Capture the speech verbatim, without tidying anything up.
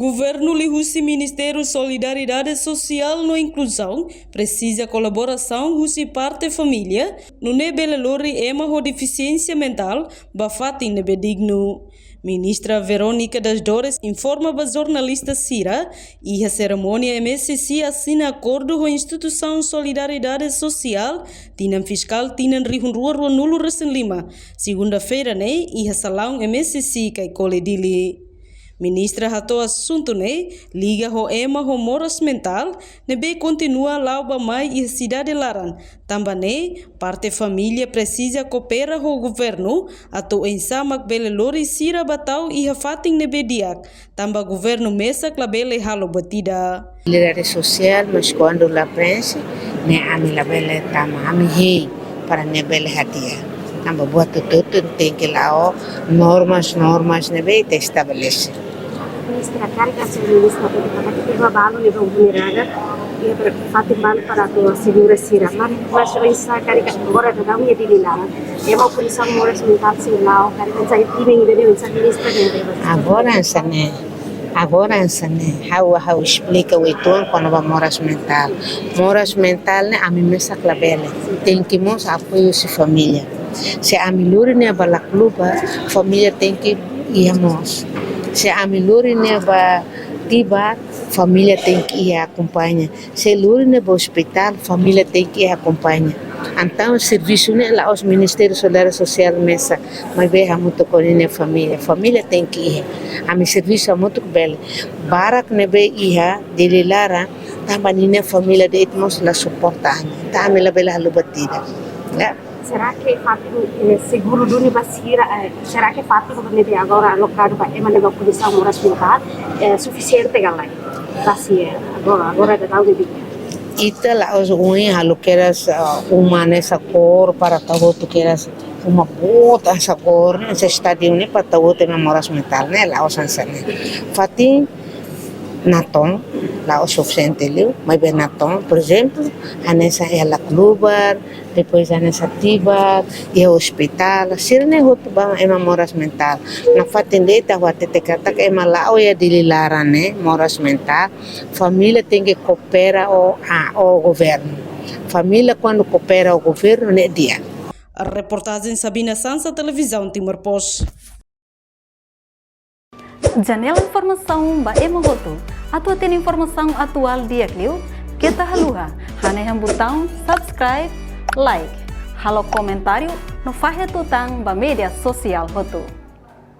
Governu liuhusi Ministériu Solidariedade Sosiál no Inkluzaun presiza kolaborasaun husi parte família, nune'e bele lori ema ho defisiénsia mentál ba fatin ne'ebé dignu. Ministra Verónica das Dores informa ba jornalista sira, iha serimónia M S C asina akordu ho instituisaun Solidariedade Sosiál, tinan fiskál tinan rihun rua ruanulu resin lima, segunda-feira ne'e, iha salaun M S C Caicoli Dili. Ministra hato'o asuntu ne'e liga ho ema ho moras mentál ne'ebé kontinua la'o bá-mai iha sidade laran. Tanba ne'e, parte família presiza koopera ho governu atu oinsá mak bele lori sira bá tau iha fatin ne'ebé di'ak. Tanba governu mesak labele halo buat ida. Solidariedade sosiál, mas kuandu la prenxe, ne'e ami labele tama, ami hein para ne'e bele hadi'a. Tanba buat hotu-hotu tenke la'o normas, normas ne'ebé ita estabelese. Ministra, karik hanesan ministra, ita balu ne'ebé vulnerável, iha para fatin balu para atu asegura sira. Mas, mas oinsá karik agora daudaun iha Dili laran, ema ho kondisaun moras mentál sei la'o, karik hanesan imi ne'e, hanesan ministra ne'e. Agora hanesan ne'e, agora hanesan ne'e, ha'u, ha'u esplika uitoan kona-ba moras mentál. Moras mentál ne'e ami mesak labele. Tenke mós apoiu husi família. Se ami lori nia bá la klubar, família tenke iha mós. Se ami lori nia bá tibar, família tenke iha akompaña. Se lori nia bá ospitál, família tenke iha akompaña. Entaun servisu ne'e la'ós Ministériu Solidariedade Sosiál mesak, maibé hamutuk ho ninia família. Família tenke iha. Ami servisu hamutuk bele. Barak ne'ebé iha Dili laran, tanba ninia família de'it mós la suporta ami. Entaun ami labele halo buat ida. Ya. Será que fatin, eh, seguru duni ba sira, eh, será que fatin ne'ebé agora alokadu ba ema ne'ebé ho kondisaun moras mentál, eh, sufisiente ka lae? Ba sira, agora, agora daudaun ne'e. Ita la'ós ohin halo kedas, ah, uma hanesan kór para tau hotu kedas uma boot hanesan kór ne'e, hanesan estádiu ne'e para tau hotu ema moras mentál ne'e, la'ós hanesan ne'e. Fatin natoon, la'ós sufisiente liu, maibé natoon, por ezemplu, hanesan iha la klubar, depois hanesan tibar, iha ospitál, sira-ne'e hotu ba ema moras mentál. Nafatin de'it ha'u hatete katak ema la'o iha Dili laran ne'e, moras mentál, família tenke koopera ho, ah, ho governu. Família kuandu koopera ho governu ne'e di'ak. Reportajen Sabina Sansa, Televizaun Timor Post. Janela informasaun ba ema hotu. Atu hatene informasaun atuál di'ak liu, keta haluha hanehan butaun subscribe, like, halo komentáriu no fahe tutan ba média sosiál hotu.